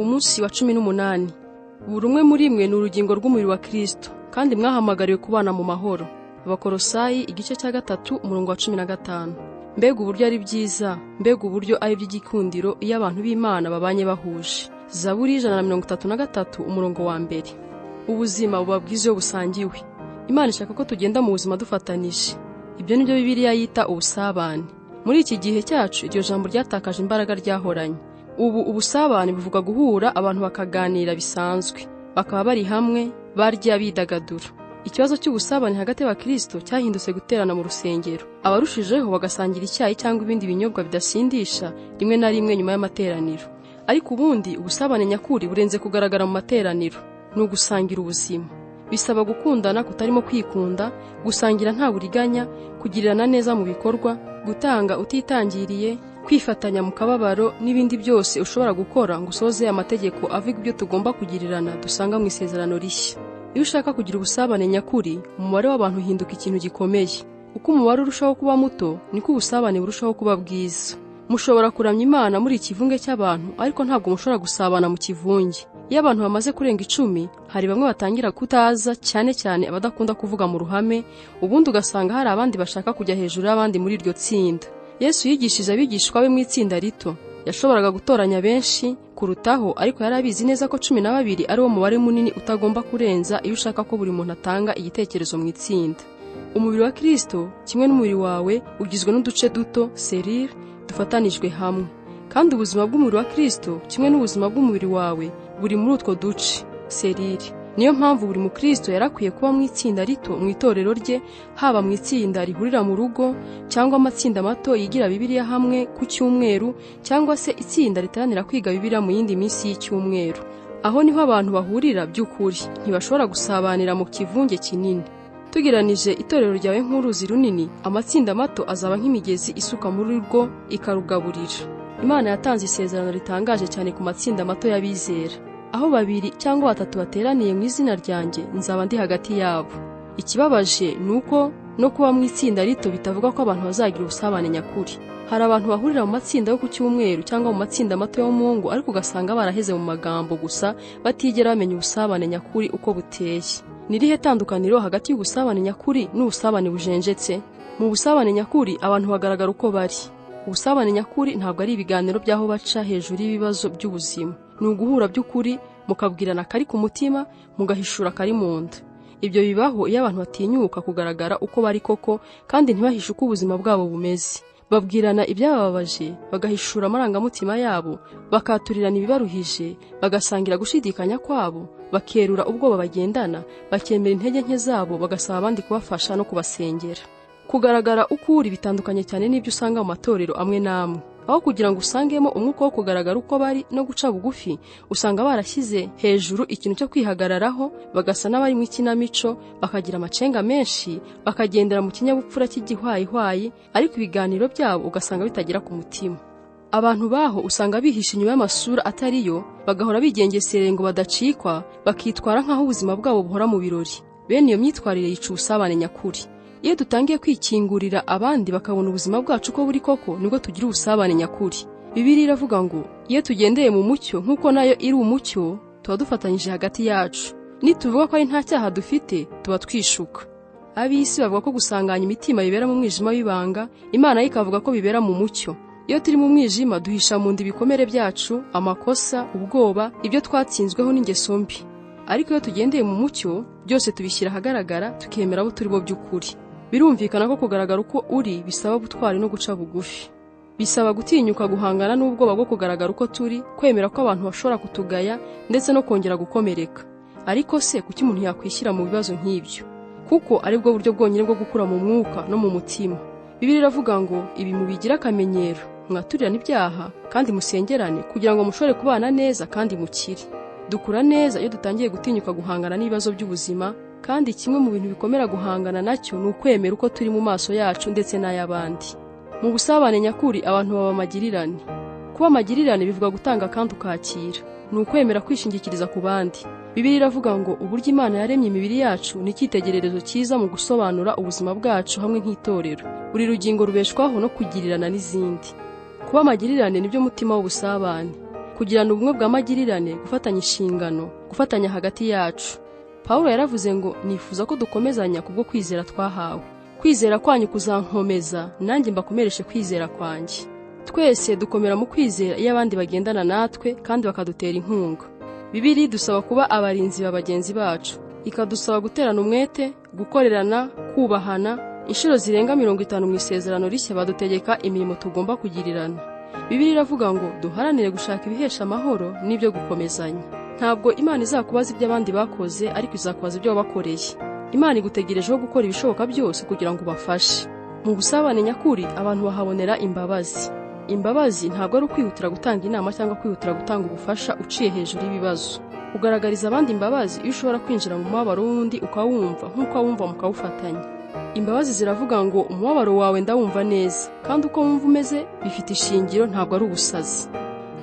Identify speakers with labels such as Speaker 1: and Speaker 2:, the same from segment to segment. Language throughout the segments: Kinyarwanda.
Speaker 1: Umunsi wa 18. Buri umwe muri mwe ni urugingo rw'umubiri wa Kristo, kandi mwahamagariwe kubana mu mahoro. Abakolosayi igice cya 3 umurongo wa 15. Mbega uburyo ari byiza, mbega uburyo ari iby'igikundiro iyo abantu b'Imana babanye bahuje. Zaburi 133 umurongo wa 1. Ubuzima buba bwiza iyo busangiwe. Imana ishaka ko tugenda mu buzima dufatanije. Ibyo nibyo Bibiliya yita ubusabane. Muri iki gihe cyacu iryo jambo ryatakaje imbaraga ryahoranye. Ubu ubusabane buvuga guhura abantu bakaganira bisanzwe, bakaba bari hamwe, barya bidagadura. Ikibazo cy'ubusabane hagati y'abakristo cyahindutse guterana mu rusengero. Abarushijeho bagasangira icyayi cyangwa ibindi binyobwa bidasindisha rimwe na rimwe nyuma y'amateraniro. Ariko ubundi ubusabane nyakuri burenze kugaragara mu materaniro, ni ugusangira ubuzima. Bisaba gukundana kutarimo kwikunda, gusangira nta buriganya, kugirirana neza mu bikorwa, gutanga utitangiriye, kwifatanya mu kababaro n'ibindi byose ushobora gukora ngo usoze amategeko avuga ibyo tugomba kugirirana dusanga mu isezerano rishya. Iyo ushaka kugira ubusabane nyakuri, umubare w'abantu uhinduka ikintu gikomeye. Uko umubare urushaho kuba muto, niko ubusabane burushaho kuba bwiza. Mushobora kuramya Imana muri ikivunge cy'abantu, ariko ntabwo mushobora gusabana mu kivunge. Iyo abantu bamaze kurenga 10, hari bamwe batangira kutaza, cyane cyane abadakunda kuvuga mu ruhame, ubundi ugasanga hari abandi bashaka kujya hejuru y'abandi muri iryo tsinda. Yesu yigishije abigishwa be mu itsinda rito. Yashoboraga gutoranya benshi kurutaho, ariko yari abizi neza ko 12 ari wo mubare munini utagomba kurenza iyo ushaka ko buri muntu atanga igitekerezo mu itsinda. Umubiri wa Kristo kimwe n'umubiri wawe ugizwe n'uduce duto, serire, dufatanijwe hamwe. Kandi ubuzima bw'umubiri wa Kristo kimwe n'ubuzima bw'umubiri wawe buri muri utwo duce, serire. Niyo mpamvu buri mukristo yarakwiye kuba mu itsinda rito mu itorero rye, haba mu itsinda rihurira mu rugo cyangwa amatsinda mato yigira Bibiliya hamwe ku cyumweru, cyangwa se itsinda riteranira kwiga Bibiliya mu yindi minsi y'icyumweru. Aho niho abantu bahurira by'ukuri, ntibashobora gusabanira mu kivunge kinini. Tugeranije itorero ryawe nk'uruzi runini, amatsinda mato azaba nk'imigezi isuka muri rwo ikarugaburira. Imana yatanze isezerano ritangaje cyane ku matsinda mato y'abizera. Aho 2 cyangwa 3 bateraniye mu izina ryanjye, nzaba ndi hagati yabo. Ikibabaje ni uko no kuba mu itsinda rito bitavuga ko abantu bazagira ubusabane nyakuri. Hari abantu bahurira mu matsinda yo ku cyumweru cyangwa mu matsinda mato yo mu ngo, ariko ugasanga baraheze mu magambo gusa, batigera bamenya ubusabane nyakuri uko buteye. Ni irihe tandukaniro hagati y'ubusabane nyakuri n'ubusabane bujenjetse? Mu busabane nyakuri abantu bagaragara uko bari. Ubusabane nyakuri ntabwo ari ibiganiro by'aho baca hejuru y'ibibazo by'ubuzima. Ni uguhura by'ukuri, mukabwirana akari ku mutima, mugahishura akari mu nda. Ibyo bibaho iyo abantu batinyuka kugaragara uko bari koko, kandi ntibahishe uko ubuzima bwabo bumeze. Babwirana ibyabababaje, bagahishura amarangamutima yabo, bakaturirana ibibaruhije, bagasangira gushidikanya kwabo, bakerura ubwoba bagendana, bakemera intege nke zabo, bagasaba abandi kubafasha no kubasengera. Kugaragara uko uri bitandukanye cyane n'ibyo usanga mu matorero amwe n'amwe. Aho kugira ngo usangemo umwuka wo kugaragara uko bari no guca bugufi, usanga barashyize hejuru ikintu cyo kwihagararaho, bagasa n'abari mu ikinamico, bakagira amacenga menshi, bakagendera mu kinyabupfura cy'igihwayihwayi, ariko ibiganiro byabo ugasanga bitagera ku mutima. Abantu baho usanga bihisha inyuma y'amasura atariyo, bagahora bigengesereye ngo badacikwa, bakitwara nk'aho ubuzima bwabo buhora mu birori. Bene iyo myitwarire yica ubusabane nyakuri. Iyo dutangiye kwikingurira abandi bakabona ubuzima bwacu ko buri koko, nibwo tugira ubusabane nyakuri. Bibiliya iravuga ngo iyo tugendeye mu mucyo nk'uko nayo iri umucyo, tuba dufatanyije hagati yacu. Nituvuga ko ari nta cyaha dufite, tuba twishuka. Ab'isi bavuga ko gusanganya imitima bibera mu mwijima w'ibanga, Imana yo ikavuga ko bibera mu mucyo. Iyo turi mu mwijima duhisha mu nda ibikomere byacu, amakosa, ubwoba, ibyo twatsinzweho n'ingeso mbi. Ariko iyo tugendeye mu mucyo, byose tubishyira ahagaragara, tukemera abo turi bo by'ukuri. Birumvikana ko kugaragara uko uri bisaba ubutwari no guca bugufi. Bisaba gutinyuka guhangana n'ubwoba bwo kugaragara uko turi, kwemera ko abantu bashobora kutugaya ndetse no kongera gukomereka. Ariko se kuki umuntu yakwishyira mu bibazo nk'ibyo? Kuko aribwo buryo bwonyine bwo gukura mu mwuka no mu mutima. Bibiliya iravuga ngo ibi mubigira akamenyero, mwaturirane ibyaha kandi musengerane kugira ngo mushobore kubana neza kandi mukire. Dukura neza iyo dutangiye gutinyuka guhangana n'ibibazo by'ubuzima, kandi kimwe mu bintu bikomera guhangana nacyo ni ukwemera uko turi mu maso yacu ndetse n'ay'abandi. Mu busabane nyakuri abantu baba amagirirane. Kuba amagirirane bivuga gutanga kandi ukakira. Ni ukwemera kwishingikiriza ku bandi. Bibiliya iravuga ngo uburyo Imana yaremye imibiri yacu ni icyitegererezo cyiza mu gusobanura ubuzima bwacu hamwe nk'itorero. Buri rugingo rubeshwaho no kugirirana n'izindi. Kuba amagirirane nibyo mutima w'ubusabane. Kugirana ubumwe bw'amagirirane, gufatanya inshingano, gufatanya hagati yacu. Pawulo yaravuze ngo nifuza ko dukomezanya kubwo kwizera twahawe. Kwizera kwanyu kuzankomeza, nanjye mbakomereshe kwizera kwanjye. Twese dukomera mu kwizera iyo abandi bagendana natwe kandi bakadutera inkunga. Bibiliya idusaba kuba abarinzi ba bagenzi bacu, ikadusaba guterana umwete, gukorerana, kubahana. Inshuro zirenga 50 mu isezerano rishya badutegeka imirimo tugomba kugirirana. Bibiliya iravuga ngo duharanire gushaka ibihesha amahoro n'ibyo gukomezanya. Ntabwo Imana izakubaza ibyo abandi bakoze, ariko izakubaza ibyo wabakoreye. Imana igutegerejeho gukora ibishoboka byose kugira ngo ubafashe. Mu busabane nyakuri abantu bahabonera imbabazi. Imbabazi ntabwo ari ukwihutira gutanga inama cyangwa kwihutira gutanga ubufasha uciye hejuru y'ibibazo. Ugaragariza abandi imbabazi iyo ushobora kwinjira mu mubabaro w'undi ukawumva nk'uko awumva mukawufatanya. Imbabazi ziravuga ngo umubabaro wawe ndawumva neza, kandi uko wumva umeze bifite ishingiro, ntabwo ari ubusazi.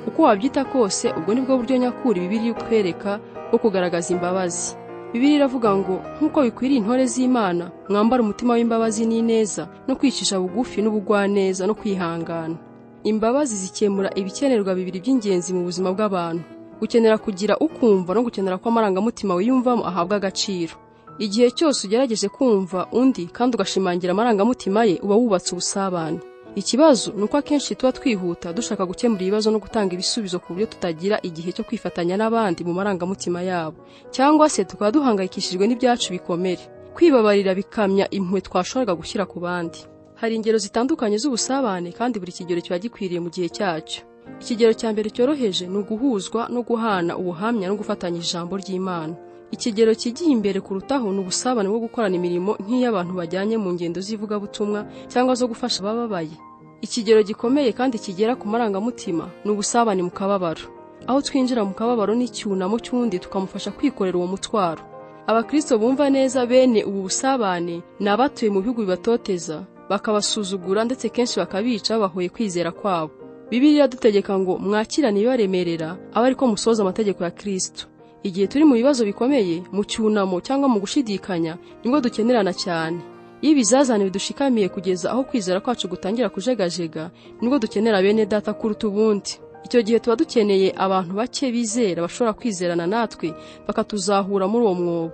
Speaker 1: Uko wabyita kose, ubwo nibwo buryo nyakuri Bibiliya itwereka bwo kugaragaza imbabazi. Bibiliya iravuga ngo nk'uko bikwiriye intore z'Imana, mwambara umutima w'imbabazi n'ineza, no kwicisha bugufi n'ubugwaneza no kwihangana. Imbabazi zikemura ibikenerwa bibiri by'ingenzi mu buzima bw'abantu: gukenera kugira ukumva no gukenera ko amarangamutima wiyumvamo ahabwa agaciro. Igihe cyose ugerageje kumva undi kandi ugashimangira amarangamutima ye, uba wubatse ubusabane. Ikibazo ni uko akenshi tuba twihuta dushaka gukemura ibibazo no gutanga ibisubizo ku buryo tutagira igihe cyo kwifatanya n'abandi mu marangamutima yabo, cyangwa se tukaba duhangayikishijwe n'ibyacu bikomere. Kwibabarira bikamya impuhwe twashoboraga gushyira ku bandi. Hari ingero zitandukanye z'ubusabane kandi buri kigero kiba gikwiriye mu gihe cyacyo. Ikigero cya mbere cyoroheje ni uguhuzwa no guhana ubuhamya no gufatanya ijambo ry'Imana. Ikigero kigiye imbere kurutaho ni ubusabane bwo gukorana imirimo nk'iy'abantu bajyanye mu ngendo z'ivugabutumwa cyangwa zo gufasha abababaye. Ikigero gikomeye kandi kigera ku marangamutima ni ubusabane mu kababaro, aho twinjira mu kababaro n'icyunamo cy'undi tukamufasha kwikorera uwo mutwaro. Abakristo bumva neza bene ubu busabane ni abatuye mu bihugu bibatoteza, bakabasuzugura ndetse kenshi bakabica babahoye kwizera kwabo. Bibiliya iradutegeka ngo mwakirane ibibaremerera, abe ariko musohoza amategeko ya Kristo. Igihe turi mu bibazo bikomeye, mu cyunamo cyangwa mu gushidikanya, nibwo dukenerana cyane. Iyo ibizazane bidushikamiye kugeza aho kwizera kwacu gutangira kujegajega, nibwo dukenera bene data kuruta ubundi. Icyo gihe tuba dukeneye abantu bake bizera bashobora kwizerana natwe bakatuzahura muri uwo mwobo.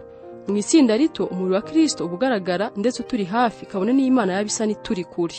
Speaker 1: Mu itsinda rito umubiri wa Kristo uba ugaragara ndetse uturi hafi, kabone n'Imana yaba isa n'ituri kure.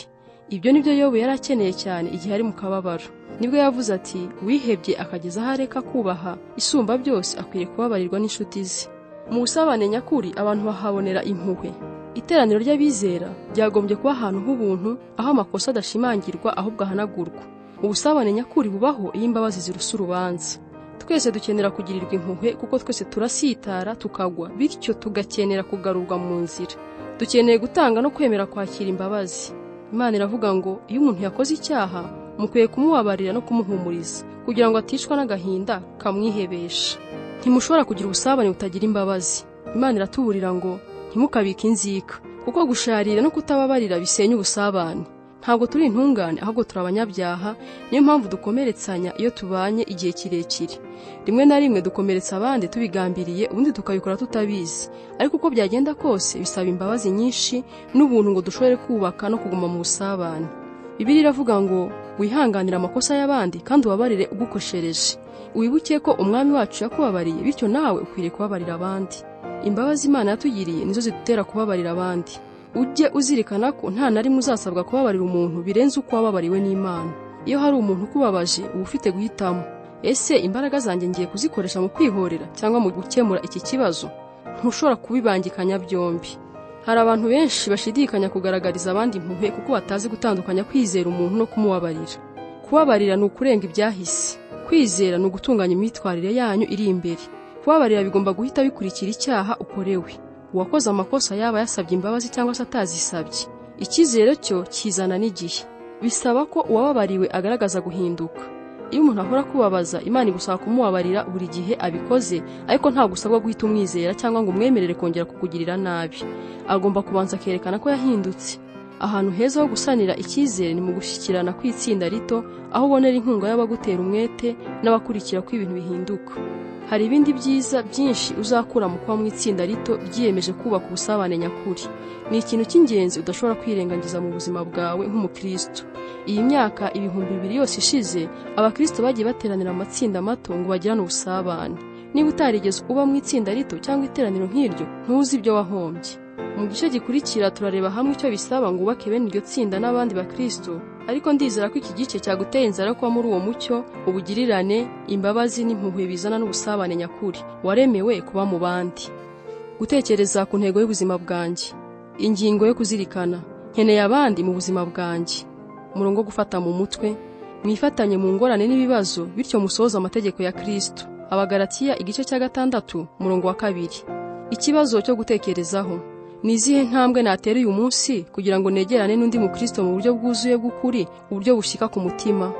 Speaker 1: Ibyo nibyo Yobu yari akeneye cyane igihe ari mu kababaro. Nibwo yavuze ati wihebye akageza aho areka kubaha isumba byose akwiriye kubabarirwa n'inshuti ze. Mu busabane nyakuri abantu bahabonera impuhwe. Iteraniro ry'abizera ryagombye kuba ahantu h'ubuntu, aho amakosa adashimangirwa ahubwo ahanagurwa. Ubusabane nyakuri bubaho iyo imbabazi zirusa urubanza. Twese dukenera kugirirwa impuhwe kuko twese turasitara tukagwa, bityo tugakenera kugarurwa mu nzira. Dukeneye gutanga no kwemera kwakira imbabazi. Imana iravuga ngo iyo umuntu yakoze icyaha mukwiye kumubabarira no kumuhumuriza kugira ngo aticwa n'agahinda kamwihebesha. Ntimushobora kugira ubusabane butagira imbabazi. Imana iratuburira ngo ntimukabike inzika, kuko gusharira no kutababarira bisenya ubusabane. Ntabwo turi intungane ahubwo turi abanyabyaha, niyo mpamvu dukomeretsanya iyo tubanye igihe kirekire. Rimwe na rimwe dukomeretsa abandi tubigambiriye, ubundi tukabikora tutabizi. Ariko uko byagenda kose bisaba imbabazi nyinshi n'ubuntu ngo dushobore kubaka no kuguma mu busabane. Bibiliya iravuga ngo wihanganire amakosa y'abandi kandi ubabarire ugukoshereje. Wibuke ko Umwami wacu yakubabariye, bityo nawe ukwiriye kubabarira abandi. Imbabazi Imana yatugiriye nizo zidutera kubabarira abandi. Ujye uzirikana ko nta na rimwe uzasabwa kubabarira umuntu birenze uko wababariwe n'Imana. Iyo hari umuntu ukubabaje, uba ufite guhitamo: ese imbaraga zanjye ngiye kuzikoresha mu kwihorera cyangwa mu gukemura iki kibazo? Ntushobora kubibangikanya byombi. Hari abantu benshi bashidikanya kugaragariza abandi impuhwe kuko batazi gutandukanya kwizera umuntu no kumubabarira. Kubabarira ni ukurenga ibyahise. Kwizera ni ugutunganya imyitwarire yanyu iri imbere. Kubabarira bigomba guhita bikurikira icyaha ukorewe. Uwakoze amakosa yaba yasabye imbabazi cyangwa se atazisabye. Icyizere cyo kizana n'igihe. Bisaba ko uwababariwe agaragaza guhinduka. Iyo umuntu ahora kubabaza, Imana igusaba kumubabarira buri gihe abikoze, ariko ntabwo usabwa guhita umwizera cyangwa ngo umwemerere kongera kukugirira nabi. Agomba kubanza akerekana ko yahindutse. Ahantu heza ho gusanira icyizere ni mu gushyikirana kw'itsinda rito, aho ubonera inkunga y'abagutera umwete n'abakurikira ko ibintu bihinduka. Hari ibindi byiza byinshi uzakura mu kuba mu itsinda rito ryiyemeje kubaka ubusabane nyakuri. Ni ikintu cy'ingenzi udashobora kwirengagiza mu buzima bwawe nk'umukristo. Iyi myaka 2000 yose ishize, abakristo bagiye bateranira mu matsinda mato ngo bagirane ubusabane. Niba utarigeze uba mu itsinda rito cyangwa iteraniro nk'iryo, ntuzi ibyo wahombye. Mu gice gikurikira turareba hamwe icyo bisaba ngo wubake bene iryo tsinda n'abandi bakristo, ariko ndizera ko iki gice cyaguteye inzara yo kuba muri uwo mucyo, ubugirirane, imbabazi n'impuhwe bizana n'ubusabane nyakuri. Waremewe kuba mu bandi. Gutekereza ku ntego y'ubuzima bwanjye. Ingingo yo kuzirikana. Nkeneye abandi mu buzima bwanjye. Umurongo wo gufata mu mutwe. Mwifatanye mu ngorane n'ibibazo, bityo musohoze amategeko ya Kristo. Abagalatiya igice cya 6 umurongo wa 2. Ikibazo cyo gutekerezaho. Ni izihe ntambwe natera uyu munsi kugira ngo negerane n'undi mukristo mu buryo bwuzuye bw'ukuri, uburyo bushyika ku mutima?